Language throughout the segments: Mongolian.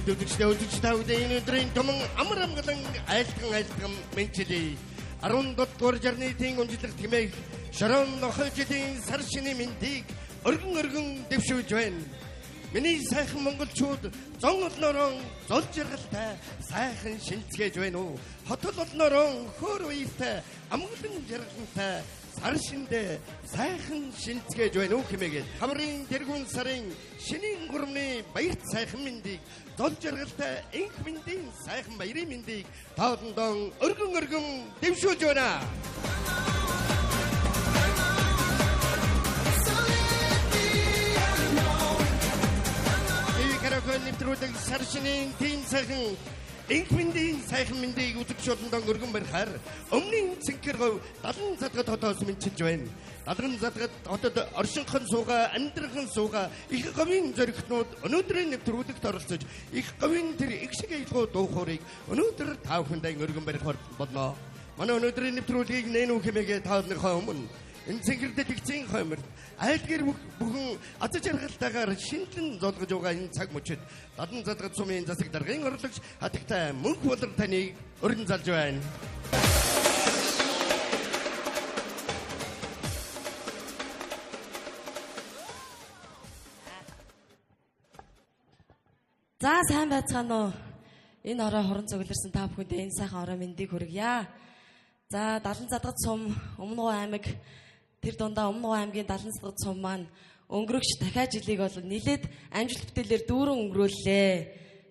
Үзэгчдээ үзэгч та бүхэн энэ өдрийн томон амар амгалан айлтган мэнчилээ. 17 дугаар жарны тийн унжлах тэмээх шорон нохой жилийн сар шинийн мэндийг өргөн дэвшүүлж байна. Миний сайхан монголчууд зон олноороо зол жаргалтай сайхан шинцгээж байна уу? Хотол олноороо хөөр үертэй амгалан жаргалантай сар шиндээ сайхан шинцгээж байна уу хэмээгээд хамрын тэргүүн сарын шинийн гурмны баярт сайхан мэндийг зол жаргалтай энх мэндийн сайхан баярын мэндийг тоолондон өргөн дэвшүүлж байна. Нэвтрүүлэг сар шинийн тийм сайхан энх мэндийн сайхан мэндийг үзэгч олондоо өргөн барихаар өмнөний цэнхэр говь далан задгад хотоос мэдчилж байна. Далан задгад хотод оршинхон сууга, амьдрхан сууга их говийн зоригтнууд өнөөдрийн нэвтрүүлэгт оролцож их говийн тэр их шиг аялгау дуу хоорыг өнөөдөр та бүхэндээ өргөн барих болно. Манай өнөөдрийн нэвтрүүлгийг нэн үү хэмээгээ таалныхаа өмнө энэ цэнхэр дэлгэцийн хойморт айлгэр бүхэн азар жаргалтайгаар шинэлэн золгож байгаа энэ цаг мөчид далан задгад сумын засаг даргын орлогч хатагтай мөнх болор таныг өргөн залж байна. За сайн байцгаана уу? Энэ орой хорон цугларсан та бүхэндээ энэ сайхан орой мэндийг хүргье. За далан задгад сум Өмнө аймаг тэр дундаа Өмнө аймгийн далан задгад сум маань өнгөрөгч дахиад жилийг бол нилээд амжилт бүтээлээр дүүрэн өнгөрөөллээ.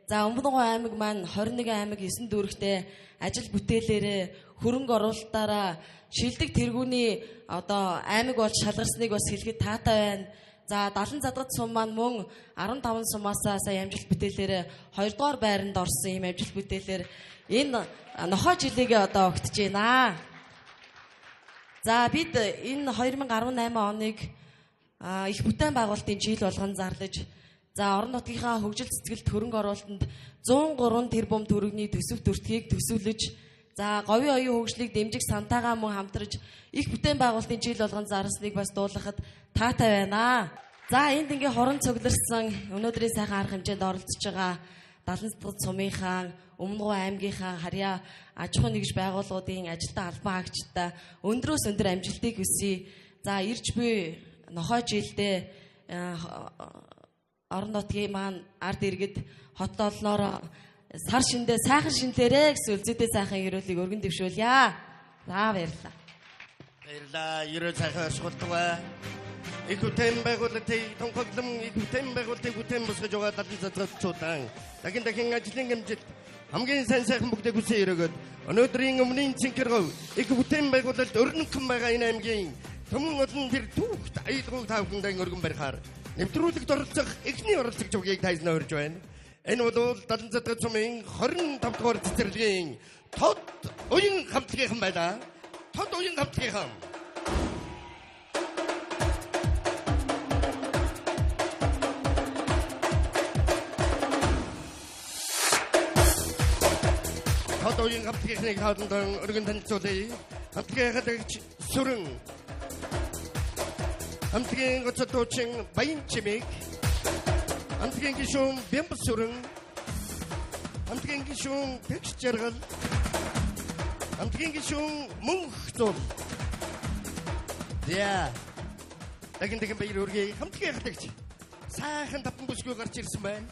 За Өмнө аймаг маань 21 аймаг 9 дүүрэгтэй ажил бүтээлээрээ хөрөнгө оруулалтаараа шилдэг тэргүүний одоо аймаг болж шалгарсныг бас хэлэхэд таатай байна. За далан задгад сум маань мөн 15 сумаасаа сая амжилт бүтээлээр 2 дугаар байранд орсон юм амжилт бүтээлээр энэ нохой жилийг одоо огтж байна. За бид энэ 2018 оныг их бүтээн байгуулалтын жил болгон зарлаж за орон нутгийнхаа хөгжил цэцгэлт хөрөнгө оруулалтанд 103 тэрбум төгрөгийн төсөв төртгийг төсөөлөж за говийн оюун хөгжлийг дэмжих сантаагаа мөн хамтраж их бүтээн байгуулалтын жил болгон зарласныг бас дуулгахад таатай байна. За энд ингээ хорон цугларсан өнөөдрийн сайхан арга хэмжээнд оролцож байгаа далан задгад сумынхаа Өмнө аймгийнхаа харьяа аж ахуйн нэгж байгууллагуудын ажилтан албан хаагчдаа өндрөөс өндөр амжилтыг хүсье. За ирж буй нохой жилдээ орон нутгийн маань ард иргэд хот олноороо сар шиндээ сайхан шинэлээрээ гэсэн үлзээтэй сайхан ерөөлийг өргөн дэвшүүлье. За баярлалаа. Баярлалаа. Ерөө сайхан оршихултугай. Их бүтээн байгуулалтыг тунхаглан их бүтээн байгуулалтыг бүтээн босгож байгаа далан задгадчуудан дахин дахин ажлын амжилт хамгийн сайн сайхан бүгдээ хүсээ өрөөгөөд өнөөдрийн өмнөний цэнхэр говь их бүтээн байгуулалт өрнөхөн байгаа энэ аймгийн төмөн олон тэр түүхт аялгауг та бүхэндээ өргөн барихаар нэвтрүүлэгт оролцох эхний оролцогч үгийг тайзнаа урьж байна. Энэ бол далан задгад сумын 25 дугаар цэцэрлэгийн тод уян хамтлагийнхан байлаа. Тод уян хамтлагийнхан. Тод уян хамтлагийнхныг тааландаа өргөн танилцуулъя. Хамтлагийн халагч Сүрэн. Хамтлагийн гоцор дуучин Баян Чимэг. Хамтлагийн гишүүн Бямб Сүрэн. Хамтлагийн гишүүн Тэгш Жаргал. Хамтлагийн гишүүн Мөнх Зул. За. Дахин дахин баяр хүргэе. Хамтлагийн халагч сайхан таван бүсгүй гарч ирсэн байна.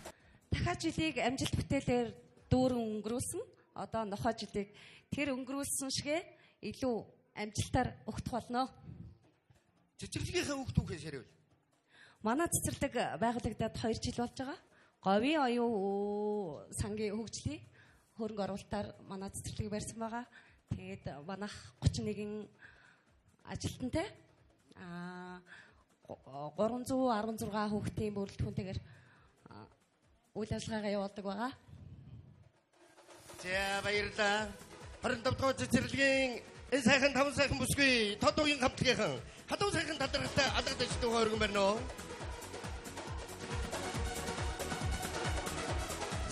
Дахиад жилийг амжилт бүтээлээр дүүрэн өнгөрүүлсэн. Одоо нохой жилийг тэр өнгөрүүлсэн шигэ илүү амжилтаар өгөх болно. Цэцэрлэгийнхээ үг түүхээс яриул. Манай цэцэрлэг байгуулагдаад 2 жил болж байгаа. Говийн оюун сангийн хөгжлийн хөрөнгө оруулалтаар манай цэцэрлэгийг барьсан байгаа. Тэгээд манайх 31 ажилтнтай 316 хүүхдийн бүрэлдэхүүнтэйгээр үйл ажиллагаагаа явуулдаг байгаа. За баярлалаа. 25 дугаар цэцэрлэгийн энэ сайхан таван сайхан бүсгүй тод уян хамтлагийнхан хадуу сайхан талархалтай алгадаж дуугаа өргөн барина уу?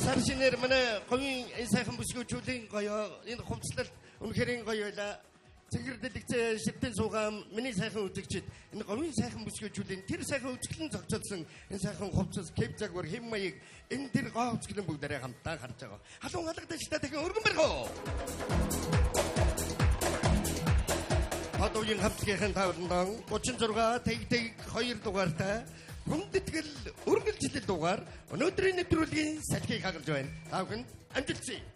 Сар шинээр манай говийн энэ сайхан бүсгүйчүүдийн гоё энэ хувцлалт үнэхээр гоё байлаа. Цэнгэр дэлгэцээ ширтэн суугаа миний сайхан үзэгчид энэ говийн сайхан бүсгүйчүүдийн тэр сайхан үзэсгэлэн зохицолсон энэ сайхан хувцас, кэп загвар, хэм маяг энэ тэр гоо үзэсгэлэн бүгдээрээ хамтдаа харж байгаа. Халуун алгадагчтай дахин өргөн барих уу? Тод уян хамтлагийн тавландан 36 тэг тэг 2 дугаартай хүндэтгэл үргэлжлэл дугаар өнөөдрийн нэвтрүүлгийн салхийг хагалж байна. Та бүхэнд амжилт.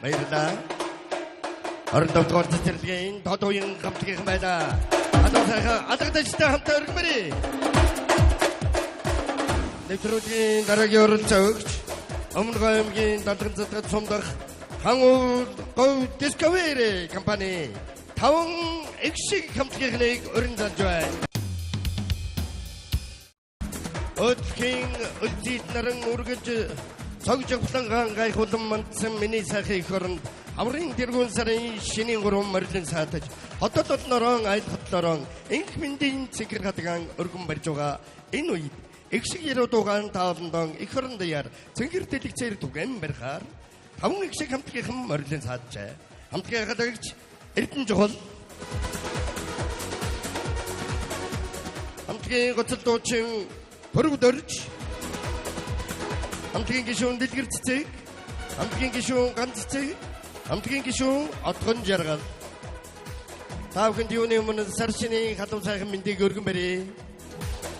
Баярлалаа. 27 дугаар цэцэрлэгийн тод уян хамтлагийнхан байлаа. Халуун сайхан алгадагчтай хамтаа өргөмөрье. Нэвтрүүлгийн дараагийн оролцогч Өмнө аймгийн Далган задгад сумдах Хан уул Говь Discovery компани таван их шиг хамтлагийнхныг өрн занж байна. Өдөрхийн өлзийд наран үргэлж цог жавхлангаан гайхуулан мандсан миний сайхан эх оронд хаврын тэргүүн сарын шинийн 3 морилон саатаж хотод олнорон айл хотлорон энх мэндийн цэгэр хадгаан өргөн барьж байгаа энэ үед их шиг яруу дуугаан тааландон эх орон даяар цэнгэр дэлгэцээр түгэн барихаар таван их шиг хамтлагийнхан морилон сааджээ. Хамтлагийн халагч Эрдэнэ Чухал, хамтлагийн гоцол дуучин Пөрөг Дөрж, хамтлагийн гишүүн Дэлгэр Цэцэг, хамтлагийн гишүүн Ганц Цэцэг, хамтлагийн гишүүн Отгон Жаргал. Та бүхэнд юуны өмнө сар шинийн халуун сайхан мэндийг өргөн барья.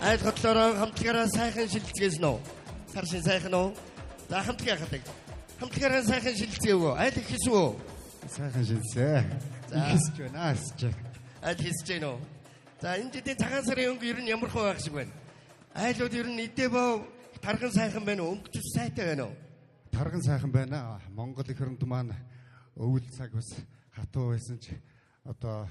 Айл хотлороо хамтлагаараа сайхан шилжчихсэн үү? Сар шин сайхан уу? За хамтлагийн хадаг. Хамтлагаараа сайхан шилжгээв үү? Айл их хийсэн үү? Сайхан шилжээ. Ихсэж байна аа. Айл хийсэж байна уу? За энэ жилийн цагаан сарын өнгө ер нь ямар хөө байх шиг байна? Айлууд ер нь идэ боо тарган сайхан байна уу? Өнгө төс сайтай байна уу? Тарган сайхан байна. Монгол эх оронд маань өвөл цаг бас хатуу байсан ч одоо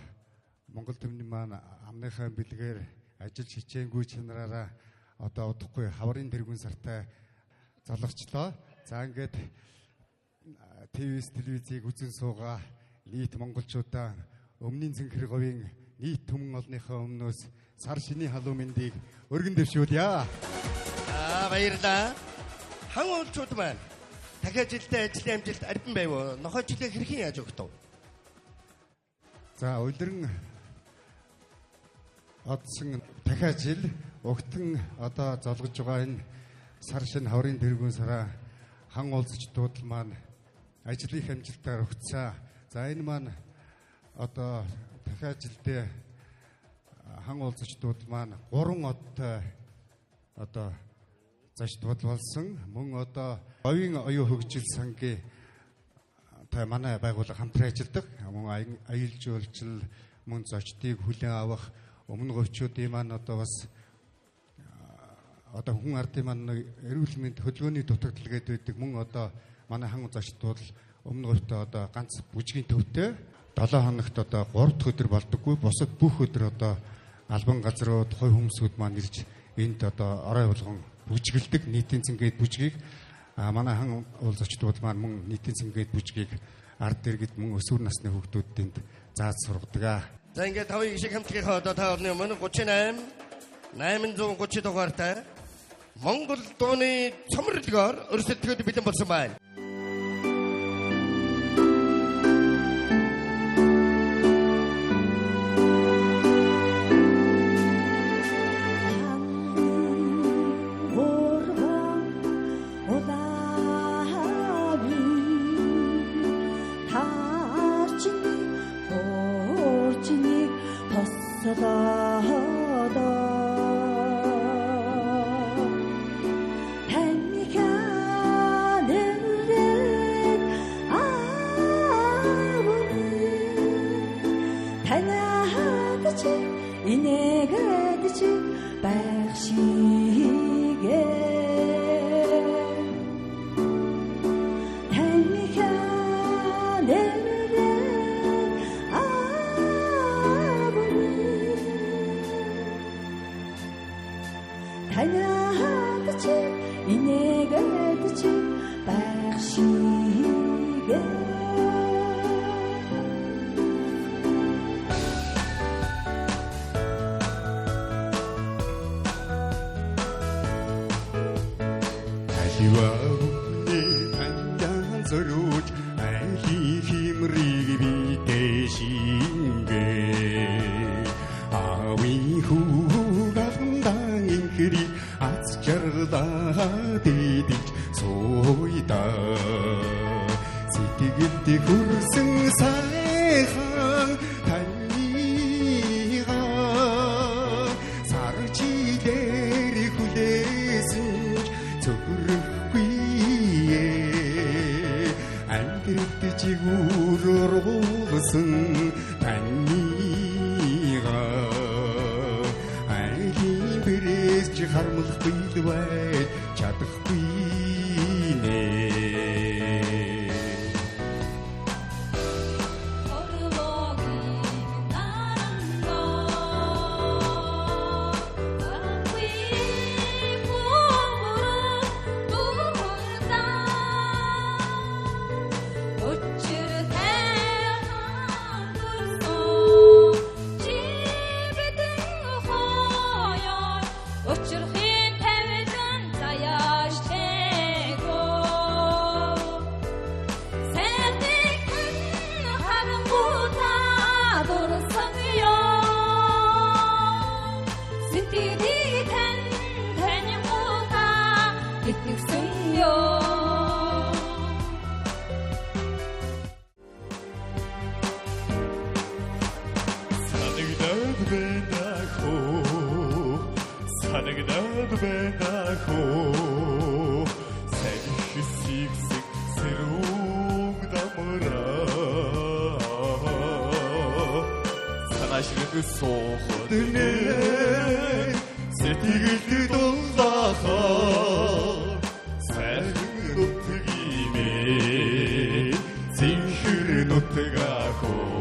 Монгол түмний маань амныхаа бэлгээр ажиллаж хичээнгүй чанараараа одоо удахгүй хаврын тэргүүн сартай золгочлоо. За ингээд ТВ-с телевизийг үзэн суугаа нийт монголчуудаа өмнгийн цэнхэр говийн нийт түмэн олныхоо өмнөөс сар шинийн халуун мэндийг өргөн дэвшүүлье. Аа баярлалаа. Хан уулчууд маань дахиад жилдээ ажлын амжилт арбин байв уу? Нохой жилээ хэрхэн яаж өгдөв? За улиран одсон дахиад жил угтан одоо золгож байгаа энэ сар шинэ хаврын тэргүүн сараа хан уулзчдууд маань ажлын амжилтаар өгцөө. За энэ маань одоо дахиад жилдээ хан уулзчдууд маань 3 одтой одоо зочдууд болсон. Мөн одоо говийн оюун хөгжил сангийн та манай байгууллага хамтран ажилладаг. Мөн аялал жуулчлал, мөн зочдыг хүлээн авах өмнө говьчуудын маань одоо бас одоо хүн ардын маань эрүүл мэнд хөдөлгөөний дутагдал гэдэг байдаг. Мөн одоо манай хан зочдууд өмнө говьтой одоо ганц бүжгийн төвтэй 7 хоногт одоо 3 дахь өдөр болдоггүй. Бусад бүх өдөр одоо албан газрууд, хувь хүмүүсүүд маань ирж энд одоо орой болгон бүжгэлдэг нийтийн цэнгээд бүжгийг манай хан уулзочдууд маань мөн нийтийн цэнгээд бүжгийг ард иргэд мөн өсвөр насны хүүхдүүдэнд зааж сургадаг. За ингээд тавын шиг хамтлагийнхаа одоо та орны өмнө 38 830 дугаартай Монгол дууны цомрлогоор өрсөлдөхөд бэлэн болсон байна. Чадахгүй нэ. дунд байна хөө. Сэрхсигсэг сэрүүн дамраа. Санаашрыг суухад нэ сэтгэлд дулаахаа. Сайхан нутаг имээ зинхэр нутаг ах уу.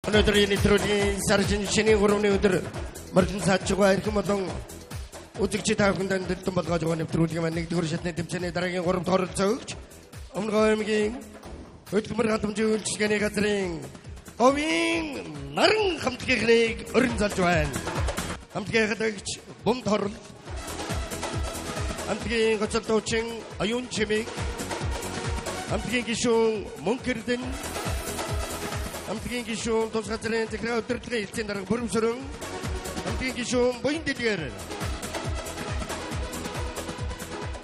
Өнөөдрийн нэвтрүүлгийн сар шинийн 3-ны өдөр мордон саадчгаа эрхэм болон үзэгчид та бүхэнд дэлдэн болгож байгаа нэвтрүүлгийн маань нэгдүгээр шатны тэмцээний дараагийн 3 дахь оролцоогч Өмнө Говь аймгийн хөдөлмөр хадамжийн үйлчилгээний газрын Говийн наран хамтлагийнхныг өрн залж байна. Хамтлагийн хадагч Бум Торл, хамтлагийн гоцол дуучин Оюун Чимэг, хамтлагийн гишүүн Мөнх Эрдэнэ, хамтлагийн гишүүн тус газрын захиргаа удирдлагын хэлтсийн дарга Бүрэмсөрөн, хамтлагийн гишүүн Буян Дэлгэр.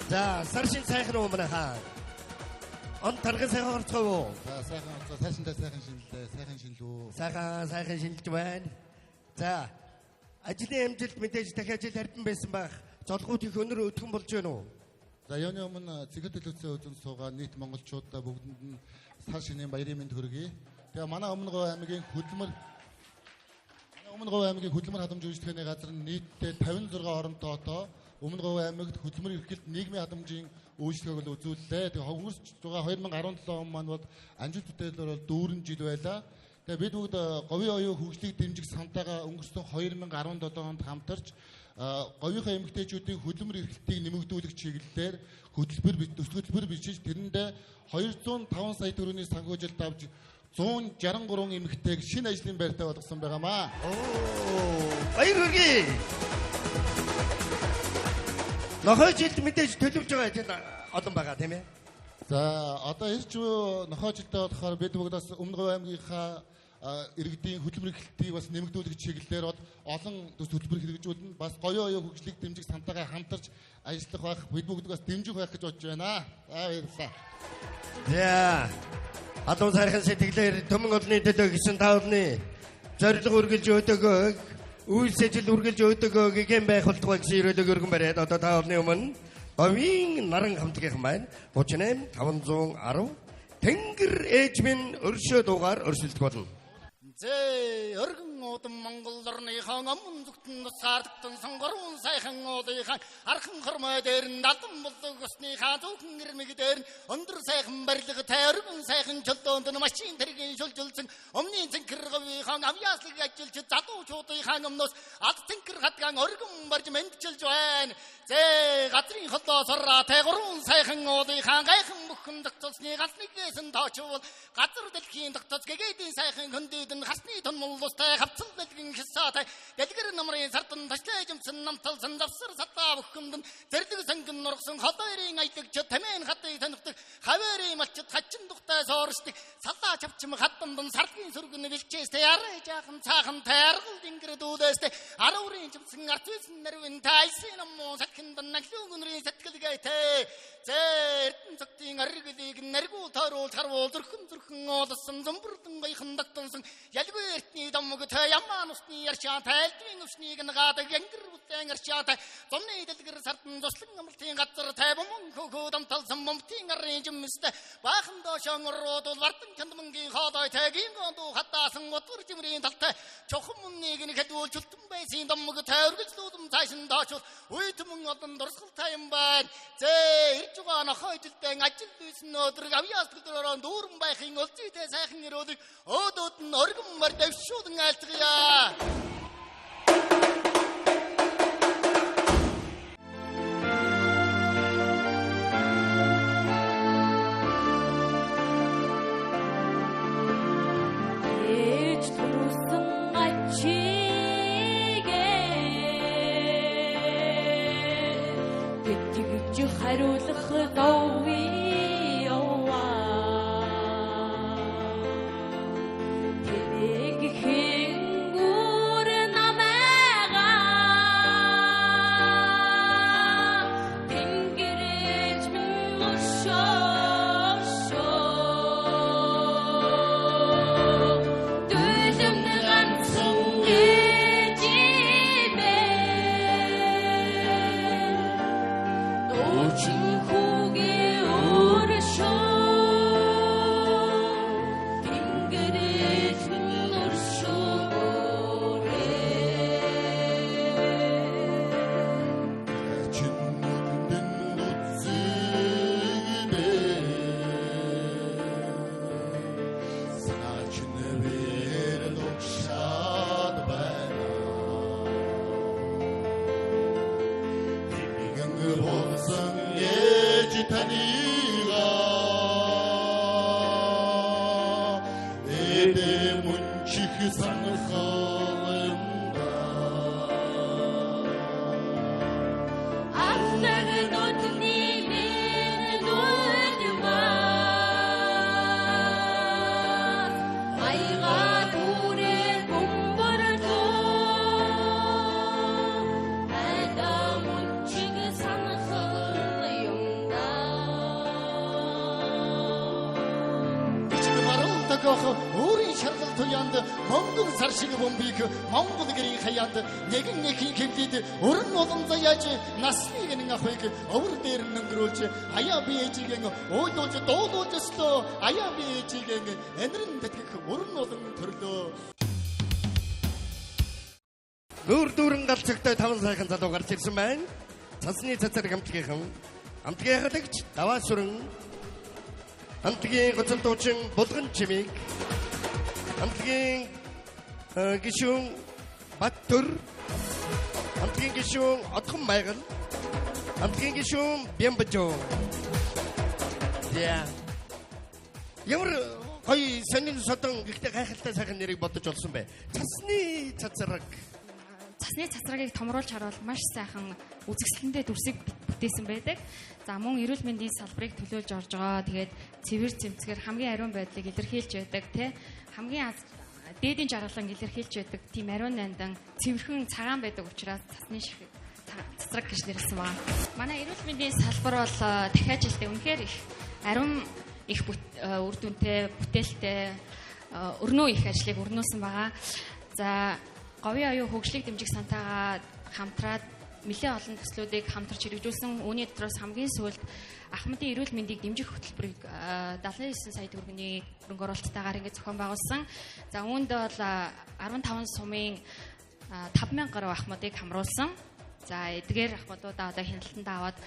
За, сар шин сайхан уу манайхаа? Он тарган сайхан орцгоо уу? За, сайхан орцгоо, сайшинтай сайхан шинэлээ, сайхан шинэлүү. Сайхан сайхан шинэлж байна. За, ажлын амжилт мэдээж дахиад жил харьтан байсан байх. Золгууд их өнөр өтгөн болж байна уу? За, юуны өмнө цэгэр төлөвцөө үзэн суугаа нийт монголчуудаа бүгдэнд нь сар шинийн баярын мэнд хүргэе. Тэгээ манай Өмнө Говь аймгийн хөдөлмөр манай Өмнө Говь аймгийн хөдөлмөр хадамж үйлчилгээний газар нь нийтдээ 56 орон тоотой Өмнө Говь аймагт хөдөлмөр эрхлэлт нийгмийн хадамжийн үйлчилгээг л үзүүллээ. Тэгээ өнгөрч байгаа 2017 он маань бол амжилт бүтээлээр бол дүүрэн жил байлаа. Тэгээ бид бүгд Говийн оюун хөгжлийг дэмжих сантайгаа өнгөрсөн 2017 онд хамтарч говийнхаа эмэгтэйчүүдийн хөдөлмөр эрхлэлтийг нэмэгдүүлэх чиглэлээр хөтөлбөр төсөл бичиж тэрэндээ 205 сая төгрөгийн санхүүжилт авч 163 эмэгтэйг шинэ ажлын байртай болгосон байгаамаа. Баяр хүргэе. Нохой жилд мэдээж төлөвлөж байгаа ажил олон байгаа тийм ээ. За, одоо ирж нохой жилдээ болохоор бид бүгд бас Өмнө Говь аймгийнхаа иргэдийн хөдөлмөр эрхлэлтийг бас нэмэгдүүлэх чиглэлээр бол олон төс хөтөлбөр хэрэгжүүлнэ. Бас гоёо оюун хөгжлийг дэмжих сантайгаа хамтарч ажиллах байх, бид бүгд бас дэмжих байх гэж бодож байна. За, баярлалаа. За, халуун сайхан сэтгэлээр төмөн олны төлөө гэсэн та бүхний зорилго үргэлж өдөөгөө, үйлс ажил үргэлж өдөөгөө гэгээн байх болтугай гэсэн ерөөлөг өргөн бариад одоо та бүхний өмнө Говийн наран хамтлагийнхан маань 38 510 Тэнгэр ээж минь өршөө дуугаар өрсөлдөх болно. Зээ, өргөн удам Монгол орныхон өмнө зүгтэн тусгаардагтан сонгорун сайхан уулынхаа архан хормой дээр нь алдан булаг усныхаа зөвхөн ирмэг дээр нь өндөр сайхан барилга тай өргөн сайхан чөлдөөнд нь машин тэргийн шүлжүүлсэн өмнийн цэнхэр говийнхаа авьяаслаг ажилчид залуучуудынхаа өмнөөс ад цэнхэр хатгаан өргөн барж мэндчилж байна. Зээ, газрын холоо сорроо тай гурван сайхан уулынхаа гайхан бүхэн тогтолцны галныг нь тоочвол газар дэлхийн тогтоц гэгээдийн сайхан хөндөд нь хасны тун мулустай хавцал дэлгэн хисаатай дэлгэр намрын сардан ташлаа жимсэн намталсан завсар садаа бүхэнд нь зэрлэг сонгон нургасан холоорын аялэгч тамийн хатыг сонирхдаг хаварын малчид хачин тухтай соорчдаг салаа чавчим хаддандан сардгийн сүргэн бэлчээстэй арай жаахан цаахан тайргал дингэр дүүлээстэй аруурын жимсэн арцвсэн нарвин тайсын намуу сахиндан наглуун өнрийн сэтгэлгээтэй. Зээ, эрдэн цогтын ариглыг наргуул тойруулж харвуул зүрхэн зүрхэн уулсан зөмбөрдөн гоёхон тогтонсон ялгүй эртний домог тай ямаан усны яршаа тайлдвын өвчнийг нгаадаг янгэр бүтээн аршаатай зумны дэлгэр сардан туслан амралтын газар тай бомон хөхөө дамталсан бомтын арын жимстэй баахан доошон уруудул вардан чандмангийн хоолой тайгийн гондуу хатаасан утгар жимрийн талтай чухам үннийг нь хэлүүл чүлтэн байсан домог тай өргөжлүүлэн цааш нь доошвол үе түмэн олон дурсгалтай юм байна. Зээ, ирж байгаа нохой жилдэн ажил дүйсэн өдрөг авьяас төлөөрөө дүүрэн байхын өлзийтэй сайхан өрөөлөг өөдөөд нь өргөн морь дэвшүүлэн айлтгая. Ээж төрүүлсэн ачигээ тэтгэж хариулах зовъё яваа. Тэрэг хэнгүүр намайг Таныга эдэ мөнчих санхал юм да. Алдаг нүдний минь нүдмас Аяга түрээ бөмбөрлөө Айда мөнчиг санхал юм да. Ичиг баруун төгөх өөрийн шаргал туяанд монгол сар шиг бөмбийг Монгол гэрийн хаяанд нэгэн нэхийн хэвлийд өрн улам заяаж насны гэнэн ахыг өвөр дээр нь өнгөрүүлж аяа би ээжиген уйлуулж дуулуулж өслөө аяа би ээжиген энэрэн тэтгэх өрн улам төрлөө. Нүүр дүүрэн гал цогтой таван сайхан залуу гарч ирсэн байна. Цасны цацар хамтгийнхан, хамтгийн халагч Даваа сүрэн, хамтгийн гоцол дуучин Булган Чимиг, хамтгийн гишүүн Баттөр, хамтгийн гишүүн Одхон Майгал, хамтгийн гишүүн Бямбажоо. За. Ямар гоё сонин содон гэхдээ гайхалтай сайхан нэрийг бодож олсон бэ. Цасны цацраг. Цасны цацрагийг томруулж харуул маш сайхан үзэсгэлэнтэй дүрсийг бүтээсэн байдаг. За мөн эрүүл мэндийн салбарыг төлөөлж орж байгаа. Тэгээд цэвэр цэмцгэр хамгийн ариун байдлыг илэрхийлж байдаг, тэ хамгийн дээдийн жаргалан илэрхийлж байдаг. Тийм ариун нандан цэвэрхэн цагаан байдаг учраас цасны цацраг гэж нэрлэсэн байна. Манай эрүүл мэндийн салбар бол дахиад жилдээ үнэхээр их ариун их үр дүнтэй, бүтээлтэй өрнөө их ажлыг өрнүүлсэн байгаа. За говийн оюун хөгжлийг дэмжих сантайгаа хамтраад нэлээд олон төслүүдийг хамтарч хэрэгжүүлсэн. Үүний дотроос хамгийн сүүлд Ахмадын эрүүл мэндийг дэмжих хөтөлбөрийг 79 сая төгрөгийн хөрөнгө оруулалттайгаар ингэж зохион байгуулсан. За үүнд бол 15 сумын 5000 гаруй ахмадыг хамруулсан. За эдгээр ахмадуудаа одоо хяналтанд аваад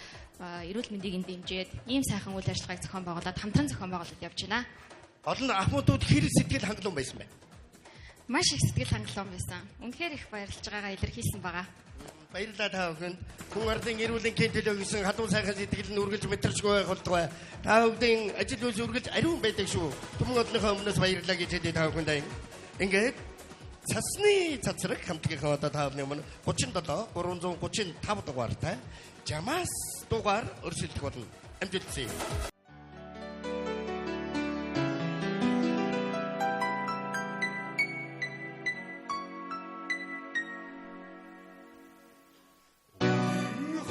эрүүл мэндийг дэмжиж ийм сайхан үйл ажиллагааг зохион байгуулад хамтран зохион байгуулад явж байна. Гол нь ахмадууд хэр сэтгэл хангалуун байсан бэ? Маш их сэтгэл хангалуун байсан. Үнэхээр их баярлж байгаагаа илэрхийлсэн байгаа. Баярлалаа та бүхэнд. Хүн ардын эрүүл энхийн төлөө гэсэн халуун сайхан сэтгэл нь үргэлж мэдэрчгүй байх болтугай. Та бүхдийн ажил үйлс үргэлж ариун байдаг шүү. Түмэн одлынхоо өмнөөс баярлалаа гэж хэлье та бүхэнд. Ингээд цасны цацраг хамтгийнхаа одоо та бүхний өмнө 37 335 дугаартай жамаас дугаар өрсөлдөх болно. Амжилт хүсье.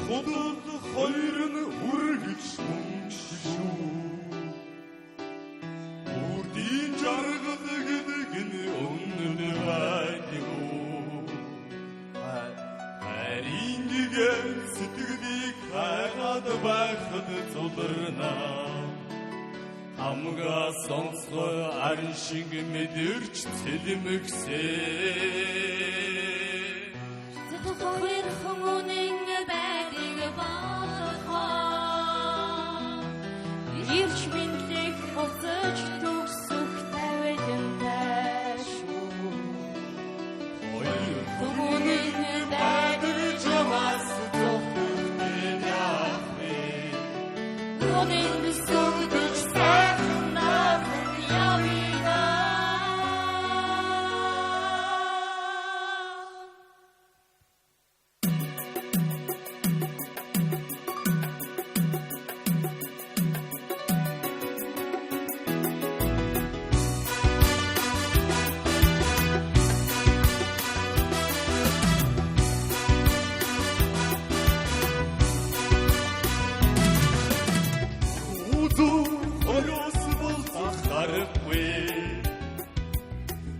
Худал хоёр нь үргэлж мөнч шүү. Үрдийн жаргал гэдэг нь үнэн байдаг уу? Харин гэгэн сэтгэлийг хайгаад байхад зуларна. Хамгаас онцгой арын шиг мэдэрч цэлмэгсээ. Хоёр хүмүүнэн байдаг болохоо Ирч мэдлэг буцаж төгсөх тавилантай шүү. Хоёр Хүмүүнэн байдаг жамаас зогтдээ яах вэ? Үнэн сүгдэж сайхан наахан явъя. Үзүү холиос болцох аргагүй.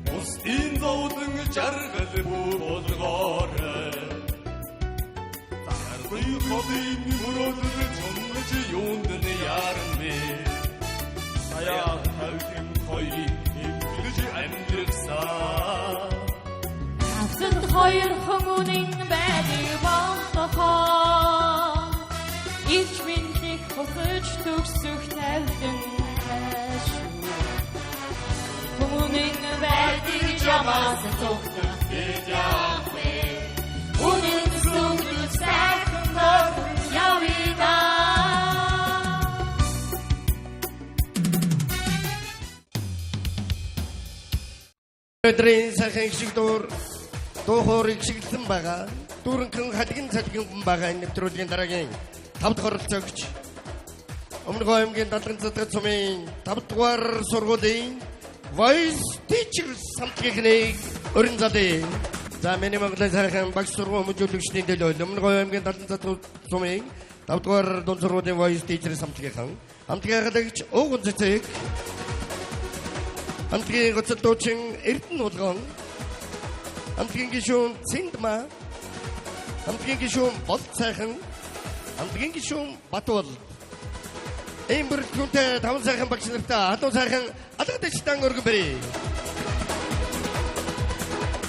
Бусдын зовлон жаргал бүү болгоорой. Заргүй холын мөрөөдөл чумж юунд нь яарна вэ? Саяа тавьсан хоёрыг эвлэж амьдрсан. Авсанд хоёр хүмүүнэн байдаг болохоо Ирч мэдлэг буцаж төгсөх тавилантай шүү. Хүмүүнэн байдаг жамаас цогтох Бид яах вэ? Үнэн сүгдэж сайхан наахан явъя. Өдрийн сайхан их шиг дуур дуухуурыг шиглэн байгаа. Дүүрэнхэн халигэн салгин байгаа энэ нэвтрүүлгийн дараагийн 5 дахь оролцогч Өмнө аймгийн Далган задгад сумын 5 дугаар сургуулийн Voice Teachers хамтлагийнхнийг өрн залъя. За миний Монголын сайхан багш сургууль хүмүүжүүлэгчдийн төлөө Өмнө аймгийн Далган задгад сумын 5 дугаар дунд сургуулийн Voice Teachers хамтлагийнхан хамтлагийн халагч Ууган цэцэг, хамтлагийн гоцол дуучин Эрдэнэ Улган, хамтлагийн гишүүн Цэндма, хамтлагийн гишүүн Болд сайхан, хамтлагийн гишүүн Батуул. Ийм бүрэлдэхүүнтэй таван сайхан багш нартай халуун сайхан алгадчтан өргөн бэрий.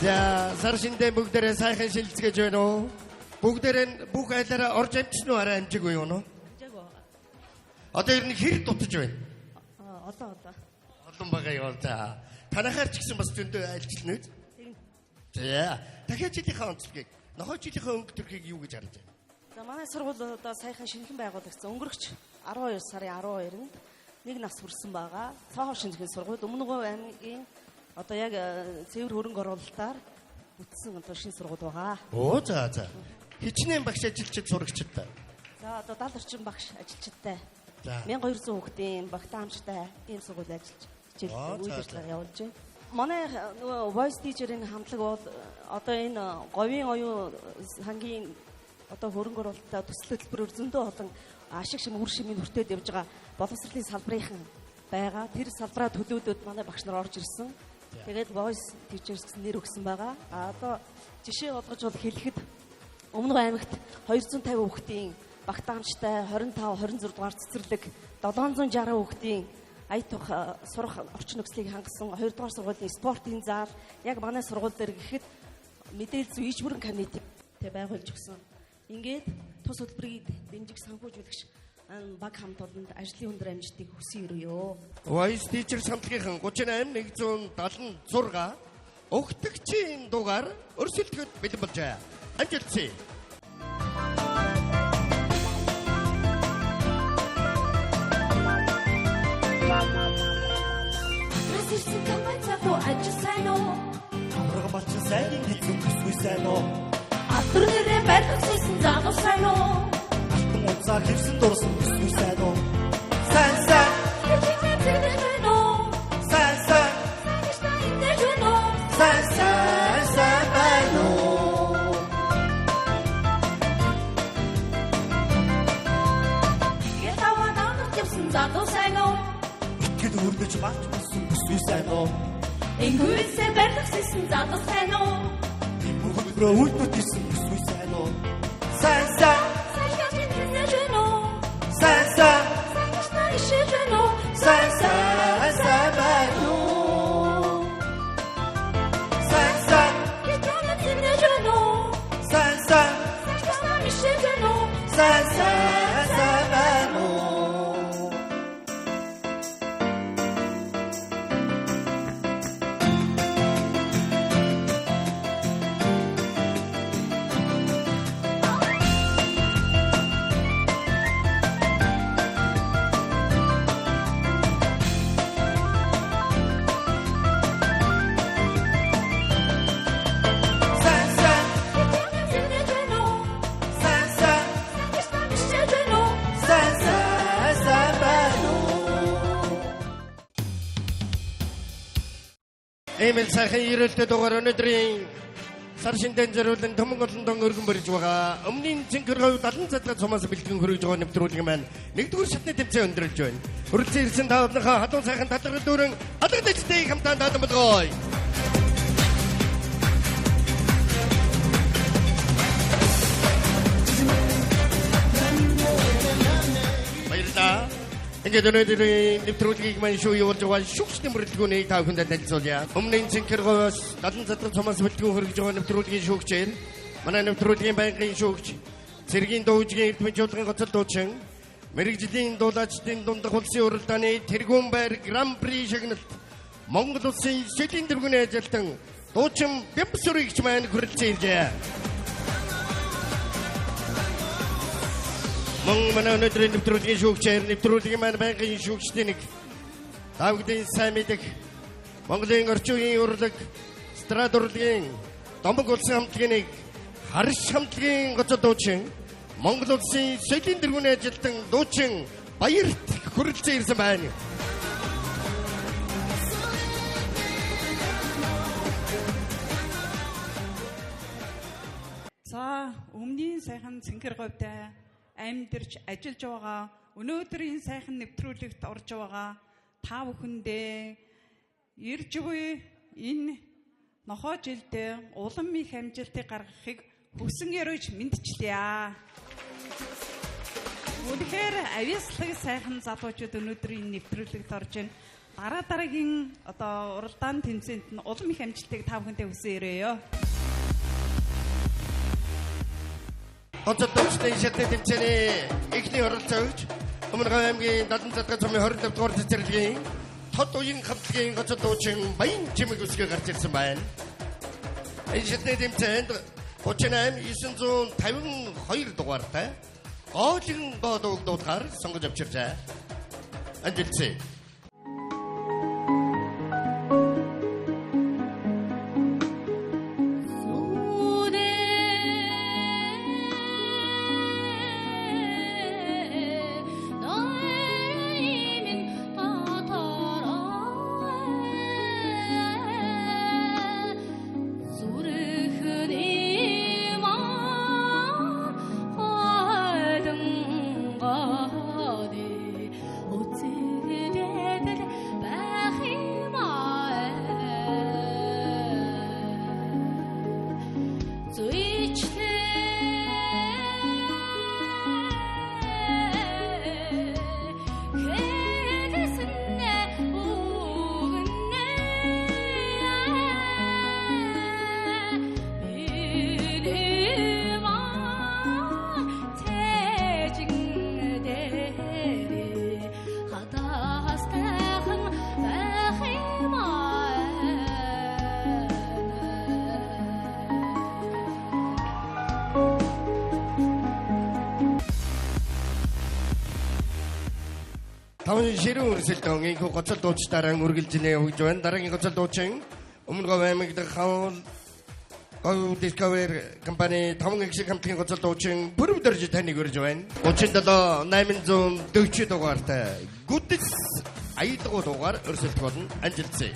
За сар шиндээ бүгдээрээ сайхан шилжгэж байна уу? Бүгдээрээ нь бүх айлаараа орж амжсан уу, арай амжигүй юу нөө? Амжаагүй. Одоо ер нь хэр дутаж байна? Олон олон. Олон байгаа юу? За танахаар ч гэсэн бас зөндөө айлчлана үү? За дахиад жилийнхээ онцлогийг, нохой жилийнхээ өнгө төрхийг юу гэж харж байна? За манай сургууль одоо саяхан шинэхэн байгуулагдсан. Өнгөрөгч 12 сарын 12-нд нэг нас хүрсэн байгаа. Цоохор шинэхэн сургууль Өмнө Говь аймгийн одоо яг цэвэр хөрөнгө оруулалтаар бүтсэн одоо шинэ сургууль байгаа. Оо за за. Хичнээн багш ажилчид сурагчид та. За одоо 70 орчим багш ажилчидтай. За. 1200 хүүхдийн багтаамжтай ийм сургууль ажиллаж хичээл үйл ажиллагаа явуулж байна. Манай нөгөө voice teacher-ийн хамтлаг бол одоо энэ говийн оюун сангийн одоо хөрөнгө оруулалтаа төсөл хөтөлбөрөөр зөндөө олон ашиг шим үр шимийг хүртээд явж байгаа боловсролын салбарынхан байгаа. Тэр салбараа төлөөдөд манай багш нар орж ирсэн. Тэгээд voice teachers гэсэн нэр өгсөн байгаа. А одоо жишээ болгож бол хэлэхэд Өмнө аймагт 250 хүүхдийн багтаамжтай 25 26 дугаар цэцэрлэг 760 хүүхдийн ая тух сурах орчин нөхцөлийг хангасан 2 дугаар сургуулийн спортын зал яг манай сургууль дээр гэхэд мэдээлэл зүй ижмөрөн комитет байгуулж өгсөн. Ингээд тус хөтөлбөрийг дэмжих санхүүжүүлэгч баг хамт олонд ажлын өндөр амжилтыг хүсэн өрөөё. Voice Teachers хамтлагийнхан 38 176 өгтөгчийн дугаар өрсөлдөхөд бэлэн болжээ. Амжилтсэй. Ирсэн компани залуу ажил сайн уу? Авраг малчин сайнын хэлсэн төсгүй сайн уу? Алдар нэрээ барилгасан залуу сайн уу? Алтан уцаар хэвсэн дурсан төсгүй сайн уу? Сайн сайн. Хичээл зэрэг байна уу? Сайн сайн. Сайн гэж та эндэж байна уу? Сайн сайн сайн байна уу? Гэр таваа наанах явсан залуу сайн уу? Итгэл өрнөж малч болсон төсгүй сайн уу? Энгүүсээ барилгасан залуу сайн уу? Мөхөдрөө үйлдвэрт ирсэн төсгүй сайн уу? Сайн сайн. Сайн гэж эндэж байна уу? Сайн сайн. Сайн гэж та ишээж байна уу? Сайн сайн сайн байна уу? Сайн сайн. Гэж танад зэмнэж байна уу? Сайн сайн. Сайн гэж та ишээж байна уу? Сайн сайн сайн байна уу? Сайн сайн. Гэж танад зэмнэж байна уу? Сайн сайн. Сайн гэж та ишээж байна уу? Сайн сайн сайн байна уу? Ийм л сайхан ерөөлтэй дугаар өнөөдрийн сар шиндэн зориулан төмөн олондон өргөн барьж байгаа. Өмнөний цэнхэр говь 70 задгад сумаас бэлтгэн хөргөж байгаа нэвтрүүлэг маань нэгдүгээр шатны тэмцээн өндөрлөж байна. Хүрэлцэн ирсэн та бүхнийхээ халуун сайхан талархал дүүрэн алгадчтай хамтаан дадан болгоё. Баярлалаа. Ингээд өнөөдрийн нэвтрүүлгийг маань шүү явуулж байгаа шүүгчдийн бүрэлдэхүүнийг та бүхэндээ танилцуулъя. Өмнөний цэнхэр говьоос 70 задрал сумаас бэлтгэн хөргөж байгаа нэвтрүүлгийн шүүгчээр манай нэвтрүүлгийн байнгын шүүгч цэргийн дууджгийн эрдмийн чуулган гоцол дуучин мэрэгжлийн дуулаачдын дундах улсын уралдааны тэргүүн байр гран при шагналт Монгол улсын шилийн тэргүүний ажилтан дуучин Бямбсүрэгч маань хүрэлцэн иржээ. Мөн манай өнөөдрийн нэвтрүүлгийн шүүгчээр нэвтрүүлгийн маань байнгын шүүгчдийн нэг тавгдын сайн мэдэх Монголын орчин үеийн урлаг, эстрад урлагийн Домог улсын хамтлагийн нэг Харш хамтлагийн гоцол дуучин, Монгол улсын соёлын тэргүүний ажилтан дуучин Баярт хүрэлцэн ирсэн байна. За, өмнөний сайхан цэнхэр говьтай амьдарч ажиллаж байгаа, өнөөдөр энэ сайхан нэвтрүүлэгт орж байгаа та бүхэндээ ирж буй энэ нохоо жилдээ улам их амжилтыг гаргахыг хүсэн ёроож мэдчлээ. Үнэхээр авьяаслаг сайхан залуучууд өнөөдөр энэ нэвтрүүлэгт орж байна. Дараа дараагийн одоо уралдаан тэмцээнд нь улам их амжилтыг та бүхэндээ хүсэн өрөөё. Гоцол дуучдын шатны тэмцээний эхний оролцогч Өмнө Говь аймгийн Далан задгай сумын 25 дугаар цэцэрлэгийн Тод уян хамтлагийн гоцол дуучин Баян Чимэг үсгээ гарч ирсэн байна. Энэ шатны тэмцээнд 38 952 дугаартай гоолын гоо дууг дуудахаар сонгож авчирчээ. Амжилтсэй. Таван ширүүн өрсөлдөөн энэхүү гоцол дуучдаараа үргэлжлэнэ өгж байна. Дараагийн гоцол дуучин Өмнө Говь аймаг дахь Хавал Говь Discover компани таван их шиг хамтлагийн гоцол дуучин Бүрв дөрж таныг урьж байна. 37 840 дугаартай Гүдэс аялгау дугаар өрсөлдөх болно. Амжилтсэй.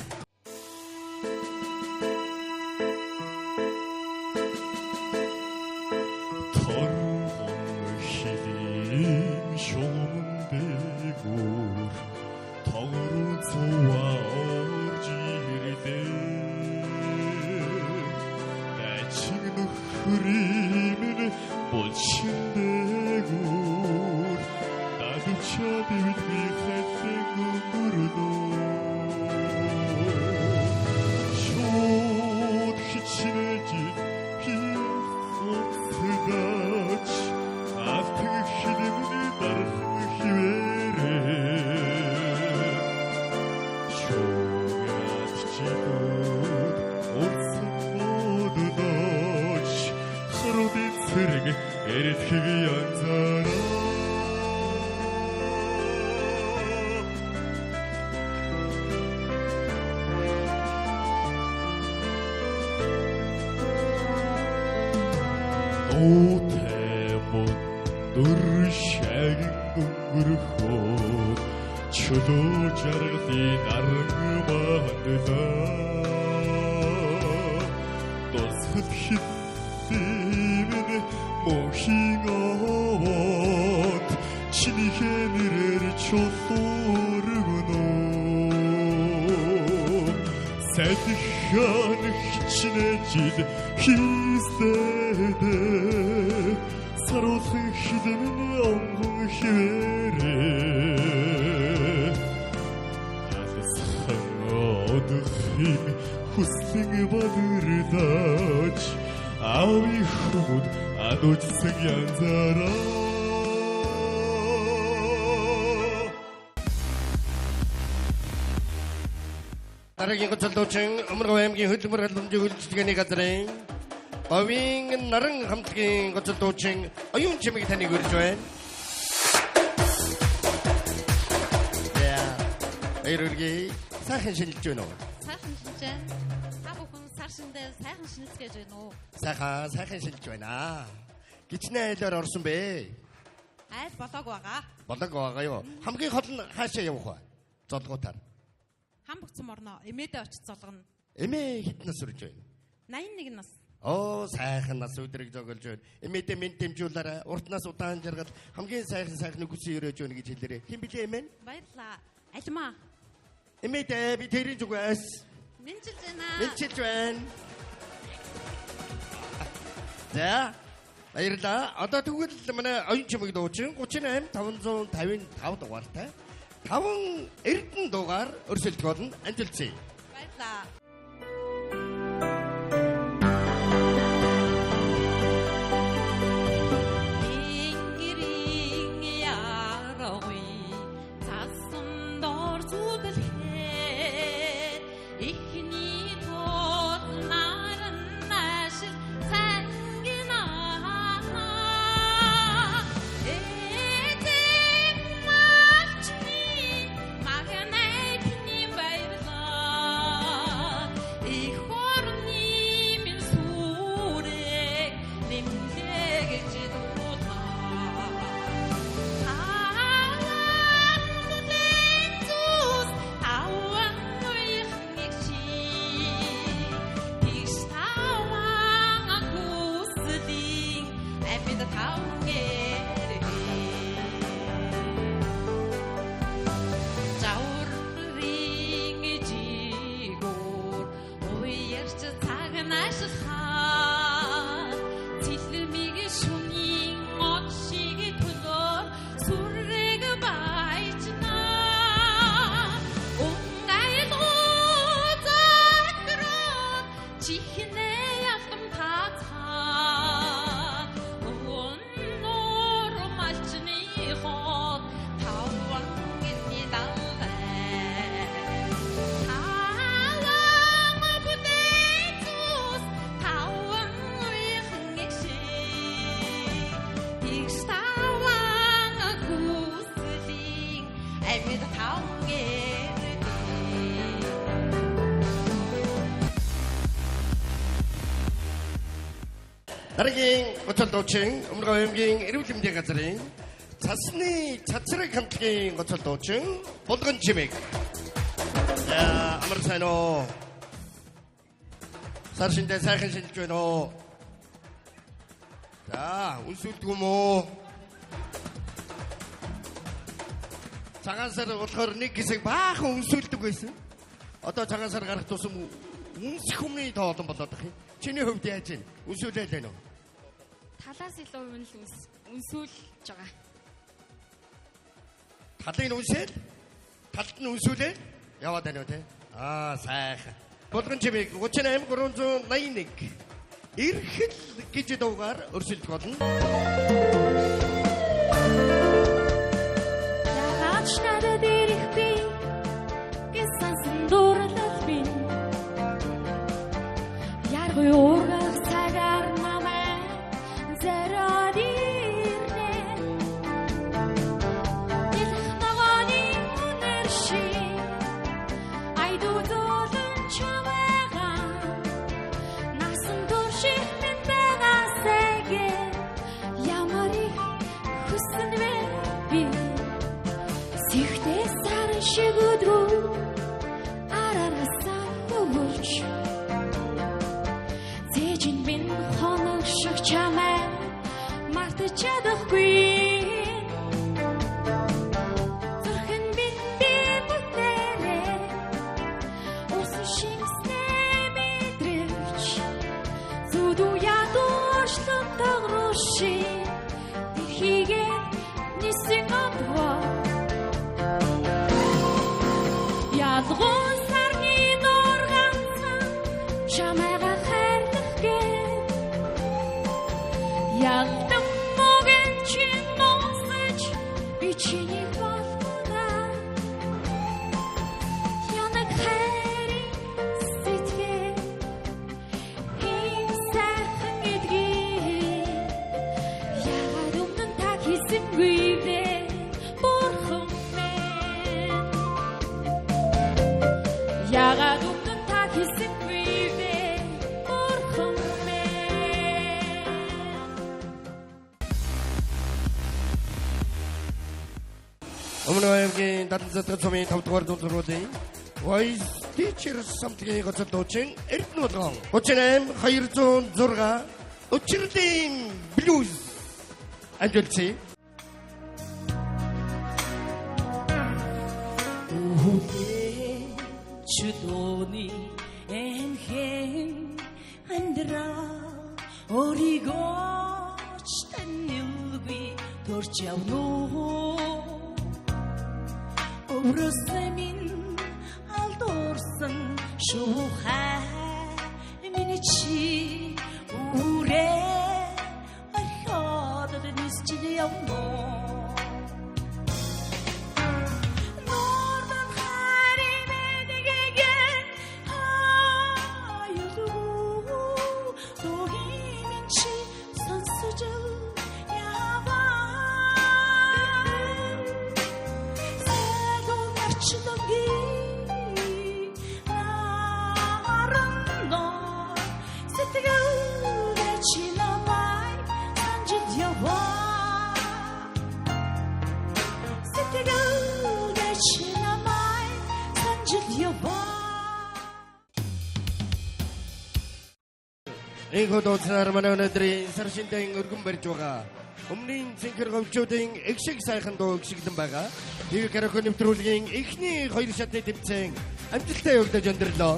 Дараагийн гоцол дуучин Өмнө Говь аймгийн хөдөлмөр халамжийн үйлчилгээний газрын Говийн наран хамтлагийн гоцол дуучин Оюун Чимэг таныг урьж байна. Баяр хүргэе. Сайхан шинэлж байна уу? Сайхан шинж байна. Та бүхэн сар шиндээ сайхан шинэлцгээж байна уу? Сайхан, сайхан шинж байна. Гичнээ айлаар орсон бэ? Айл болоог байгаа. Болоог байгаа юу? Хамгийн хол нь хаашаа явах вэ? Золгоотаар. Хам бүгцэн орно. Эмээдээ очиж золгоно. Эмээ хэд нас хүрж байна? 81 нас. Оо, сайхан нас өдрийг зөглөж байна. Эмээдээ минь дэмжүүлээрэ. Урт нас удаан жаргал хамгийн сайхан сайхны хүсэн өрөөж байна гэж хэлээрэ. Хэн блэ эмээ? Баярлалаа. Альмаа. Эмээдээ би тэрийн зүгээс Мэнчилж байна. Мэнчилж байна. За, баярлалаа. Одоо тэгвэл манай оюун чимэг дуучин 38 555 дугаартай 5 эрдэнэ дугаар өрсөлдөх болно. Амжилтсая. Баярлалаа. Тэнгэрийн яргүй цасан дор зүдэлхэд эхний тул наран ашил сангинаа эзэн малчны магнайтны баярлаа их орны минь сүрэг нэмлэгч дуудлаа. Таван бүлээн зүс, таван уяхныг шиг, тэгш таван хүслийн амьд таван гэрээ. Жаврын жигүүр уярч цаг наашилхаа цэлмийг шүнийн од шиг төлөөр сүрэг баяжнаа. Унгайлгуу захираад чихнээ ялам таацхаа өнөр малчны хот таван гэрний далай. Таван бүлээн зүс, таван уяхан шиг, тэгш таван хүслийн амьд таван гэрдээ. Дараагийн гоцол дуучин Өмнө аймгийн эрүүл мэндийн газрын цасны цацраг хамтлагийн гоцол дуучин Булган чимэг. За, амар сайн уу? Сар шиндээ сайхан шинжилж байна уу? За, үнсүүлдэг юм уу? Цагаан сар болохоор нэг хэсэг баахан үнсүүлдэг байсан. Одоо цагаан сар гарах тусам үнсэх хүмүүний тоо олон болоод байх юм. Чиний хувьд яаж вэ? Үнсүүлээл байна уу? Талаас илүү үнэл үнсүүлж байгаа. Талыг нь үнсээл, талд нь үнсүүлээл яваад байна уу те? Аа, сайхан. Булган чимэг 38 381 эрхэл гэж дуугаар өрсөлдөх болно. Яагаад ч надад ирэхгүй гэсэн дурлал минь Яргүй ургах цагаар намайг зориод ирнэ. Дэлх ногооны үнэр шиг айдуу зөөлөн чамайгаа насан турших минь байгаасайгээ ямар их хүсэн вэ би. Сэхтэй саран шиг өдрөө араасаа хөвөрч зээжин минь хоног шиг чамайг мартаж чадахгүй. Зүрхэн минь би бүтээрээ усан шингэснээ мэдрэгч зүдүү ядуушлан тогруши дэлхийгээ нисэн одвоо. Ялгуун сарны нуур ганцхан чамайгаа хайрлах гээ. Ялдан мөгөн чинь нуусаж би чиний болгоно. Янаг хайрын сэтгэл хэн сайхан гэдгийг яагаад өмнө та хийсэнгүй вэ? Бурхан минь. аймгийн 77 сумын 5 дугаар дунд сургуулийн Voice Teacher самтгийн гоцол дуучин Эрдэнэ болгон 38 206 Учирлын блюз амжилтсыг. Чүдөөний энхэн амьдрал өөрийгөө ч танилгүй төрч явна уу? Өврөсөн минь алдуурсан шуухай миний чи үрээ орхиод нисч явна уу? Энэхүү дууцнаар манай өнөөдрийн сар шиндэн өргөн барьж байгаа. Өмнөний цэнхэр говьчуудын эгшиг сайхан дуу эгшиглэн байгаа. TV караоке нэвтрүүлгийн эхний хоёр шатны тэмцээн амжилттай явагдаж өндөрлөө.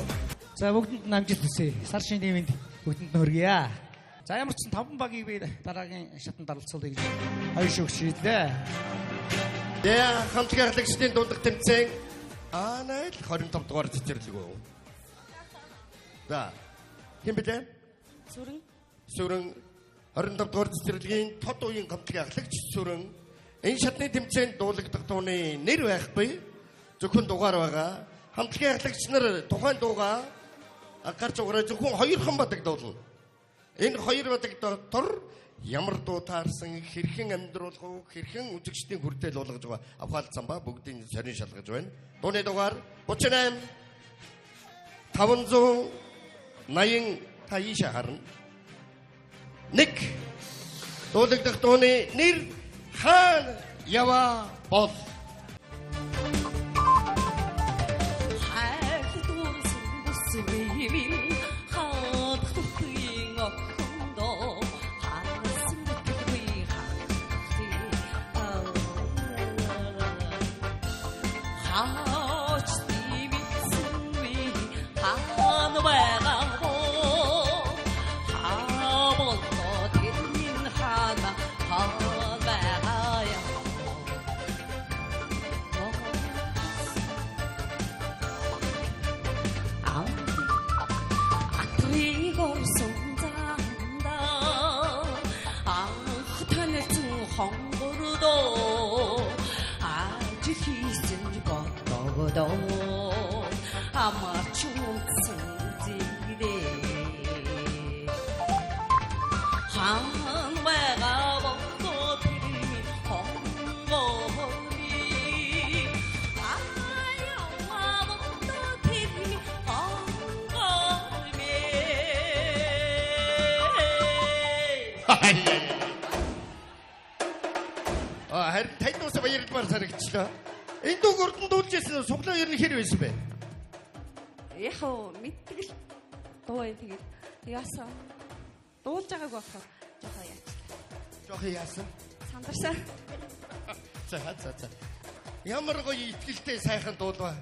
За бүгдэнд нь амжилт хүсье. Сар шинийн мэнд бүгдэнд нь хүргье. За ямар ч 5 багийг би дараагийн шатанд оролцуулъя гэж хоёр шүүх шийдлээ. За хамтлагийн ахлагчдын дундах тэмцээн Анайл 25 дугаар цэцэрлэг үү. За хэн блэ? Сүрэн. Сүрэн 25 дугаар цэцэрлэгийн тод уян хамтлагийн ахлагч Сүрэн энэ шатны тэмцээнд дуулагдах дууны нэр байхгүй. Зөвхөн дугаар байгаа. Хамтлагийн ахлагч нар тухайн дуугаа гарч уграа зөвхөн хоёрхан бадаг дуулна. Энэ хоёр бадаг дотор ямар дуу таарсан, хэрхэн амьдруулах уу, хэрхэн үзэгчдийн хүртэл болгож байгаа авхаалцсан ба бүгдийн сонин шалгаж байна. Дууны дугаар 38 580 та ийшээ харна. Нэг дуулагдах дууны нэр хаана яваа бол. Харин танд ус баярлмаар санагчлаа. Энэ дууг урд нь дуулж ирсэн суглаа ер нь хэр байсан бэ? Яг уу мэддэг л дуу юм тэгээд яасан. Дуулж байгааг болохоор жоохон яачлаа. Жоохон яасан? Сандарсан. За за за. Ямар гоё итгэлтэй сайхан дуулваа.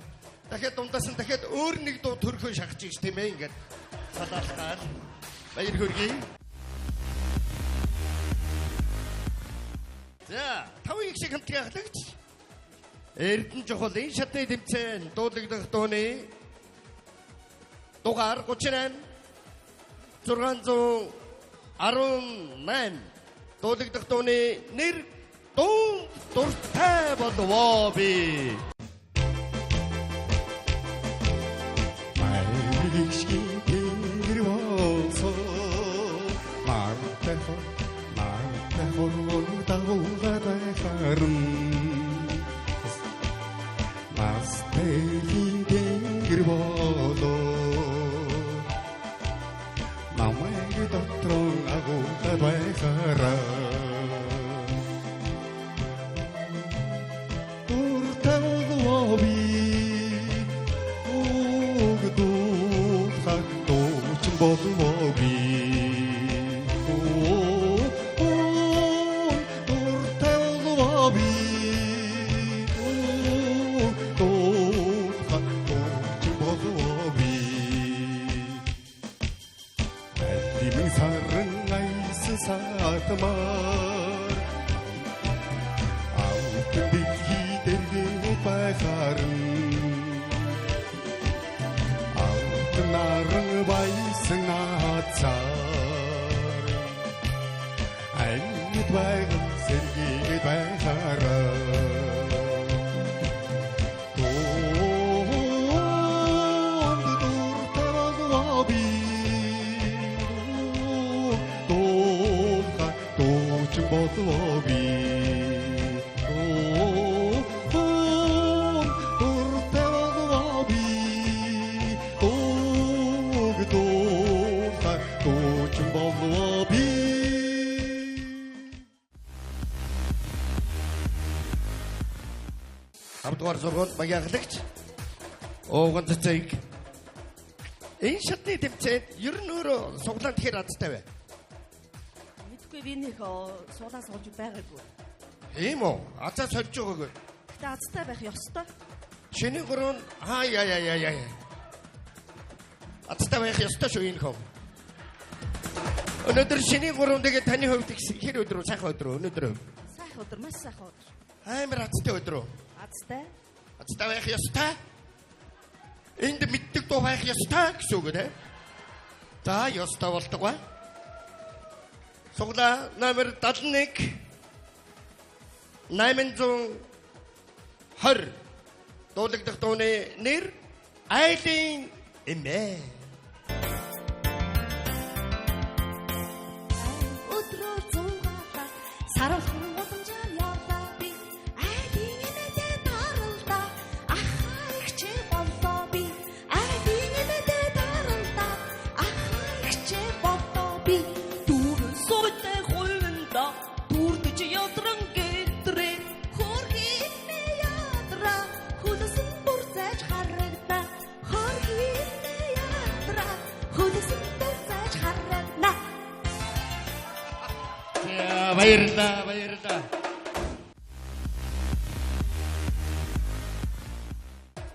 Дахиад дундаас нь дахиад өөр нэг дуу төрхөн шахаж ич тийм ээ ингээд салаалхаад баяр хүргэе. За, таван их шиг хамтлагийн ахлагч Эрдэнэ чухал энэ шатны тэмцээн дуулагдах дууны дугаар 38 618 дуулагдах дууны нэр дуунд дуртай болвоо би. Маяг тэнгэр болсон мартай мартай хорвол дагуулаад байхарн Мастелийн тэнгэр болоо намайг дотрон агуулаад байхараа. Дуртай болов би. Дуртай болов би. Дуулахаа дуучин болов би. Айлын саран айсан сатмар алтан дэлхий дэргэд байхаарн алтан наран байсан наацаар амьд байгаль сэргийгэд байхаараа. Дуунд дуртай болов би. Дуулахаа дуучин болов би. Дуунд дуртай болов би. Дууг дуулахаа дуучин болов би. Тавдугаар сургууль багийн ахлагч Ууган цэцэг. Энэ шатны тэмцээнд ер нь өөрөө суглаанд хэр азтай вэ? Мэдхгүй би нэг суглаан суулж байгаагүй. Тийм үү? Азаа сольж байгаагүй. Гэтэ азтай байх ёстой. Шинийн гурван аа яа яа яа яа. Азтай байх ёстой шүү энэ хов. Өнөөдөр шинийн гурван тэгээ таны хувьд хэр өдөр үү? Сайхан өдөр үү? Өнөөдөр үү? Сайхан өдөр, маш сайхан өдөр. Амар азтай өдөр үү? Азтай. Азтай байх ёстой. Энд мэддэг дуу байх ёстой гэсэн үг үү? За, ёстой болдог ба. Суглаа номер 71 820 дуулагдах дууны нэр Айлын эмээ. Өдрөөр зугаалаа сарвалхан удамжаар явлаа би. Айлын эмээдээ даралдаа ахаа ихчээ боллоо би. Айлын эмээдээ даралдаа ахаа ихчээ боллоо би. Дүүрэн суутай хувиндаа дүүрдэж ядран гэтрээ. Хөрхи эмээ ядраа хөлөсөн бүр зайж харагдаа. Хөрхи эмээ ядраа хөлөсөн бүр зайж харагдаа. За, баярлалаа, баярлалаа.